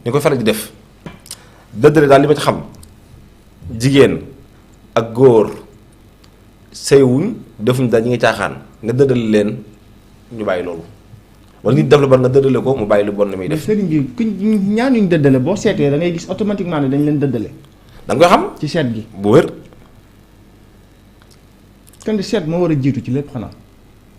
ñu koy faral di def dëddale daal li ma ci xam jigéen ak góor sëywuñ defuñ daal ñi ngi caaxaan nga dëddale leen ñu bàyyi loolu wala nit def lu bon nga dëddale ko mu bàyyi lu bon li muy def. sëriñ bi ñaan ñu dëddale boo seetee da ngay gis automatiquement ne dañ leen dëddale. da nga koy xam ci seet gi bu wér. kon seet moo war a jiitu ci lépp xanaa.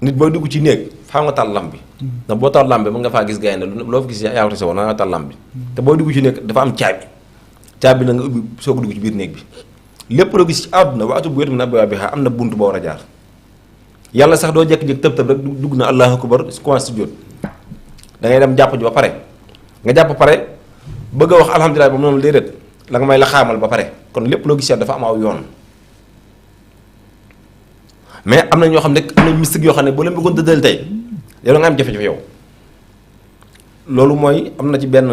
nit booy dugg ci néeg faa nga taal lamp bi. ndax boo taal lamp bi mën nga faa gis gaynde loo fa gis yaa ko sa woon nga taal lamp bi. te booy dugg ci néeg dafa am caabi na nga ubbi soo ko dugg ci biir néeg bi lépp loo gis ci àdduna waatu bu wér mi na bi xaa am na bunt boo war a jaar yàlla sax doo jékki-jékki tëb rek dugg na allahu akbar commencé jóot da ngay dem jàpp ji ba pare nga jàpp ba pare bëgg a wax alhamdulilah ba noonu déedéet la nga may la xaamal ba pare kon lépp loo gis dafa am aw yoon mais am na ñoo xam ne am na mystique yoo xam ne boo leen bëggoon dëddal tey yow da nga am jafe-jafe yow loolu mooy am na ci benn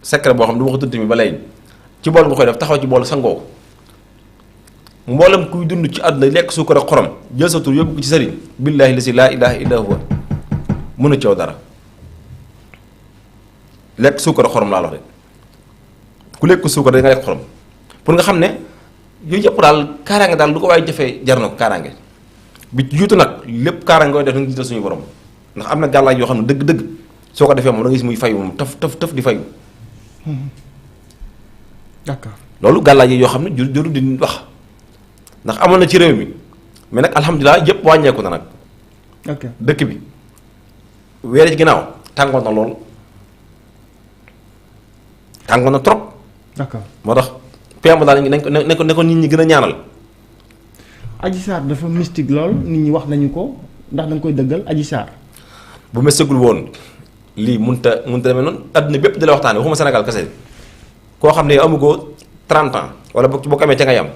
secret boo xam ne du ma ko tudd mi ba léegi ci bool nga koy def taxaw ci bool sangoo mboolem kuy dund ci àdduna lekk suukar ak xorom jël sa tur yóbbu ko ci sëriñ billaahi la si laa ilaaha illa huwa mënu coow dara lekk suukar ak xorom laa wax de ku lekk suukar da nga lekk xorom pour nga xam ne yooyu yëpp daal kaaraange daal lu ko waaye jafee jar na ko kaaraange bi juutu nag lépp kaaraange koy def da nga jiital suñu borom ndax am na gàllaaj yoo xam ne dëgg-dëgg soo ko defee moom da nga gis muy fayu moom tëf di fayu. d'accord loolu gàllaaj yi yoo xam ne juru di wax ndax amoon na ci réew mi mais nag alhamdulilah yëpp wàññeeku na nag. ok dëkk bi weer ci ginnaaw tàngoon na lool tàngoon na trop. d'accord moo tax PM daal ne ko nit ñi gën a ñaanal. Adji Sarr dafa mystique lool nit ñi wax nañu ko ndax da nga koy dëggal Adji Sarr. bu ma sëggul woon lii mënut a demee noonu adduna bépp di la waxtaanee waxuma Sénégal kese koo xam ne amu ko 30 ans wala boo ko amee ca nga yam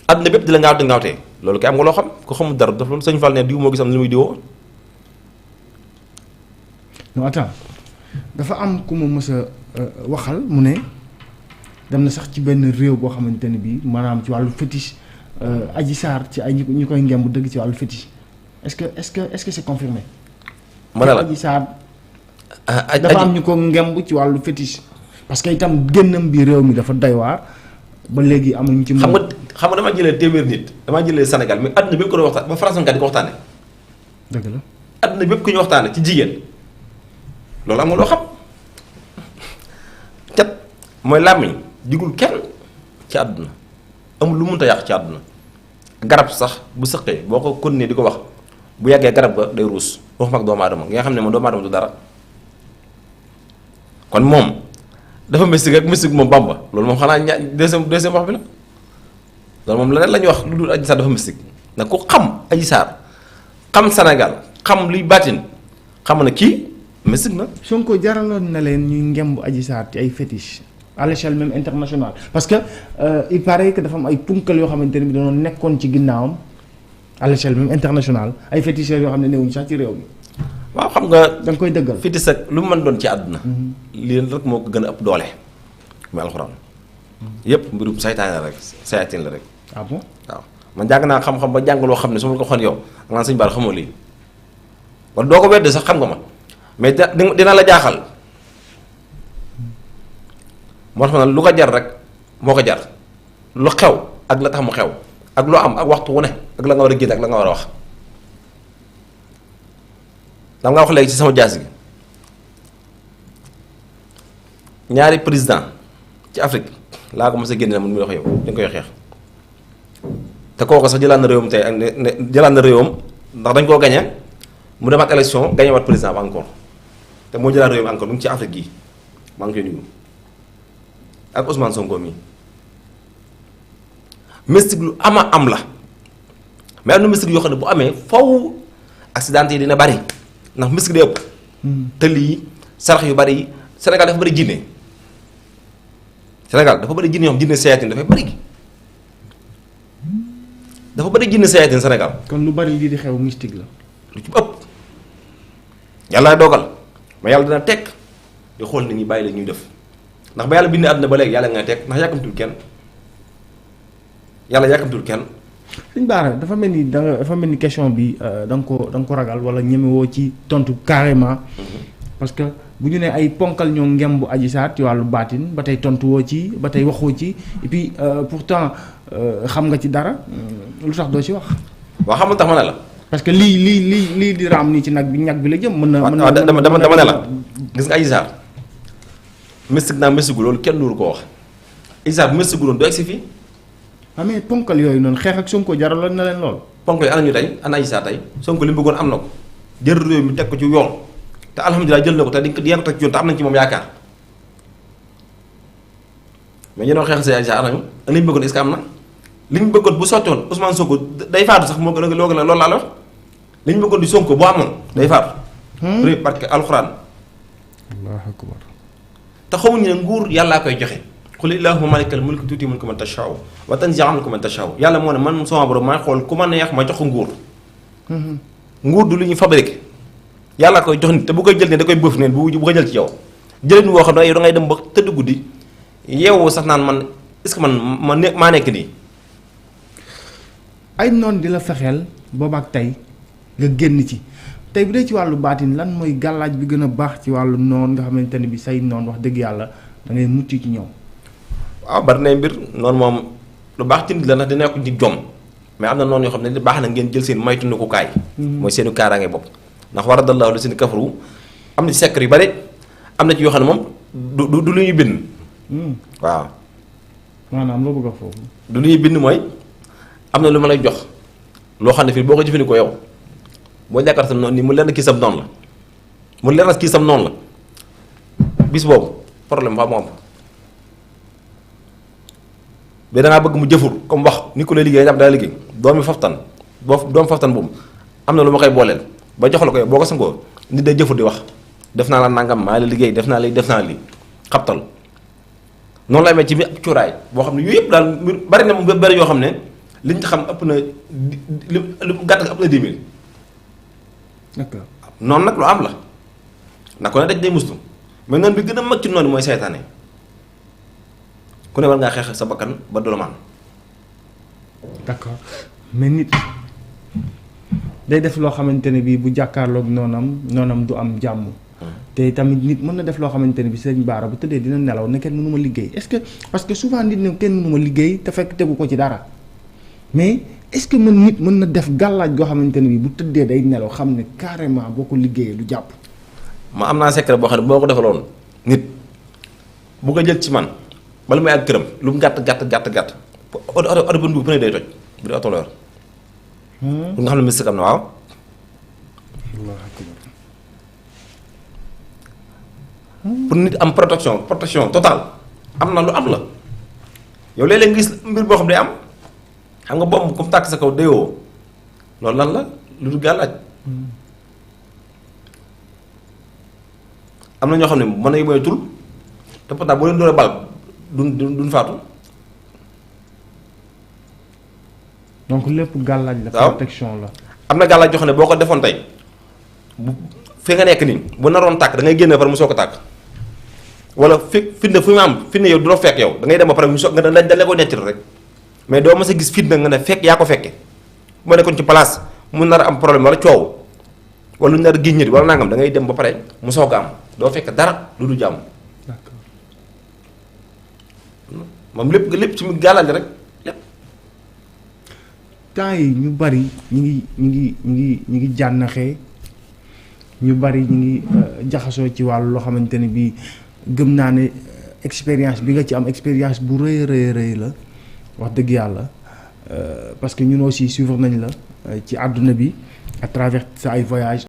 adduna bépp di la ngaawtee loolu kay am nga loo xam ko xamul dara daf loolu sëñ Fall ne diw moo gis am li muy diwoo. non attends dafa am ku ma mës a waxal mu ne dem na sax ci benn réew boo xamante ne bii maanaam ci wàllu fétiche Adji Sarr ci ay ñu koy ngemb dëgg ci wàllu fétiche est-ce que c'est confirmé. ma ne la Adji Sarr dafa am ñu ko ngemb ci wàllu fétiche parce que itam génnam bi réew mi dafa doy waar ba léegi amuñu ci. xam nga damaa jëlee téeméer nit damaa jëlee Sénégal mais adduna bépp ko doon waxtaan ba France di ko waxtaane dëgg la adduna bépp ku ñu waxtaane ci jigéen loolu am nga loo xam cat mooy làmmiñ digul kenn ci àdduna amul lu mënta yàq ci àdduna garab sax bu sëqee boo ko continuer di ko wax bu yàggee garab ga day ruus waxuma ak doomu aadama nga xam ne moom doomu aadama du dara kon moom dafa mystique rek mystique moom Bamba loolu moom xanaa deuxième wax bi la loolu moom leneen la ñuy wax lu dul Adji Sarr dafa mystique nag ku xam Adji Sarr xam Sénégal xam luy baatin xam na kii mystique na. Sonko jaraloon na leen ñuy ngemb Adji Sarr ci ay fétiche à l'échelle même internationale parce que il paraît que dafa am ay punkal yoo xamante ne bi dañoo nekkoon ci ginnaawam à l'échelle même internationale ay féticheurs yoo xam ne newuñu sax ci réew mi. waaw xam nga da nga koy dëggal fétiche ak lu mu mën doon ci àdduna. lii rek moo ko gën a ëpp doole. muy alxuraan. yépp mbirum saytaan la rek sayaatin la rek. ah bon waaw man jàng naa xam-xam ba jàng loo xam ne su ma ko xoon yow nga naan sëñ Bara xamoo lii wala doo ko wedd sax xam nga ma mais dina la jaaxal moo tax nag lu ko jar rek moo ko jar lu xew ak la tax mu xew ak loo am ak waxtu wu ne ak la nga war a génn ak la nga war a wax dam nga wax léegi ci sama jaas gi ñaari président ci Afrique laa ko mos a génne mun muy wax yow dañ koy xeex te kooku sax jëlaat na réewam tey ak ne jëlaat na réewam ndax dañ koo gañe mu demaat élection gañe waat président ba encore te moo jëlaat réewam encore mu ngi ci Afrique gii maa ngi koy nuyu ak Ousmane Sonko mii mystique lu ama am la mais am na mystique yoo xam ne bu amee faw accident yi dina bari ndax mystique day ëpp tëll yi sarax yu bari yi Sénégal dafa bari jinne Sénégal dafa bari jinne yoo xam jinne sayaatin dafay bari dafa bari jinne sayaatin Sénégal kon lu bari lii di xew mystique la lu ci ëpp yàlla dogal mais yàlla dina tekk di xool nit ñi bàyyi la ñuy def ndax ba yàlla bind àdduna ba léegi yàlla nga tekk ndax yàkkamtul kenn yàlla yàkkamtul kenn. Sëñ Bara dafa mel ni dafa mel ni question bi da nga ko ragal wala ñemewoo ci tontu carrément. parce que bu ñu ne ay ponkal ñoo ngemb Adji Sarr ci wàllu baatin ba tey tontuwoo ci ba tey waxoo ci et puis pourtant xam nga ci dara lu tax doo ci wax. waaw xam nga tax ma ne la. parce que lii di raam nii ci nag bi ñag bi la jëm. mën na dama ne la gis nga Adji Sarr mystique naa mystique loolu kenn duuru ko wax Adji Sarr bu mystique doon du egsi fii. mais ponkal yooyu noonu xeex ak Sonko jaraloon na leen lool. ponkal yi ana ñu tey ana Adji Sarr tey Sonko li mu bëggoon am na ko jël réew mi teg ko ci yoon te alhamdulilah jël na ko te di ngeen ko teg ci yoon te am nañ ci moom yaakaar mais ñu doon xeex si Adji Sarr anañu li ñu bëggoon est-ce que am na li ñu bëggoon bu sottoon Ousmane Sonko day faatu sax moo gën a loolu laa la wax li ñu bëggoon di Sonko boo amoon day faatu. parce que alxuraan. allahu akbar. te xamuñu ne nguur yàllaa koy joxe. qul illahumma malikal mulki tuuti mulka man tashaa'u wa tanzi'ul mulka man tashaa'u yàlla moo ne man sama borom maa xool ku ma neex ma jox ko nguur. nguur du lu ñuy fabriqué yàlla koy jox nit te bu koy jël ne da koy bëf neen bu ko jël ci yow jëlin woo xam ne da ngay dem ba tëdd guddi yeewu sax naan man est-ce que man maa nekk nii. ay noon di la fexeel boobaak tey nga génn ci tey bu dee ci wàllu baatin lan mooy gàllaaj bi gën a baax ci wàllu noon nga xamante ne bi say noon wax dëgg yàlla da ngay mucc ci ñoom. waaw bari na mbir noonu moom lu baax ci nit la ndax dina ko ci jom mais am na noonu yoo xam ne baax na ngeen jël seen maytundukaay. mooy seenu kaaraange bopp. ndax waradallahu la seen kafaru am na ci secret yu bari am na ci yoo xam ne moom du lu ñuy bind. waaw. maanaam loo bëgg a foofu. du lu ñuy bind mooy am na lu ma lay jox loo xam ne fii boo ko jëfandikoo yow boo jàkkaar sam noonu nii mu lenn kii sam noonu la mu lenn kii sam noonu la bis boobu problème fa mu am mais dangaa bëgg mu jëfur comme wax ni ku lay liggéey jàpp daa liggéey doomi faftan doomu faftan boobu am na lu ma koy booleel ba jox la ko yow boo ko sangoo nit day jëfur di wax def naa la nangam maa la liggéey def naa lii xabtal noonu la amee ci biir cuuraay boo xam ne yooyu yëpp daal bari na mu bari yoo xam ne liñ xam ëpp na li mu gàtt nga ëpp na 10 000. d'accord noonu nag lu am la ndax ko ne daj day muslu mais noonu bi gën a mag ci noonu mooy seytaane ku ne war ngaa xeex sa bakkan ba du la maan. d'accord mais nit day def loo xamante ne bii bu jàkkaarloog noonam du am jàmm. te tamit nit mën na def loo xamante ne bi sëñ Bara bu tëddee dina nelaw ne kenn mënu ma liggéey est-ce que parce que souvent nit ne kenn mënu ma liggéey te fekk tegu ko ci dara mais est-ce que nit mën na def gàllaaj goo xamante ne bi bu tëddee day nelaw xam ne carrément boo ko liggéeyee du jàpp. ma am naa secret boo xam ne boo ko defaloon nit bu ko jël ci man bala may ak këram lu mu gàtt oto bu nu bu ne day toj bu dee oto la yor. lu nga xam ne mystique am na waaw. pour nit am protection totale am na lu am la yow léeg-léeg nga gis mbir boo xam day am xam nga bomb comme tàkk sa kaw déyoo loolu lan la lu dul gàllaaj am na ñoo xam ne mën nañu mooy tul te pourtant boo leen doon bal duñ faatu. donc lépp gàllaaj la. waaw protection la. am na gàllaaj joo xam ne boo ko defoon tey bu fi nga nekk nii bu naroon tàkk da ngay génne pare mu soog a tàkk wala fitna fu mu am fitna yow du la fekk yow da ngay dem ba pare mu soog nga dañ la ko nettali rek mais doo mës a gis fitna nga ne fekk yaa ko fekke moo nekkoon ci place mu nar a am problème wala coow wala lu nar a génn wala nangam da ngay dem ba pare mu soog a am doo fekk dara lu du jàmm. d'accord moom lépp ci gàllaaj rek lépp. temps yi ñu bari ñu ngi jànnaxee ñu bari ñu ngi jaxasoo ci wàllu loo xamante ne bii gëm naa ne expérience bi nga ci am expérience bu rëy la wax dëgg yàlla parce que ñun aussi suivre nañ la ci àdduna bi à travers sa ay voyage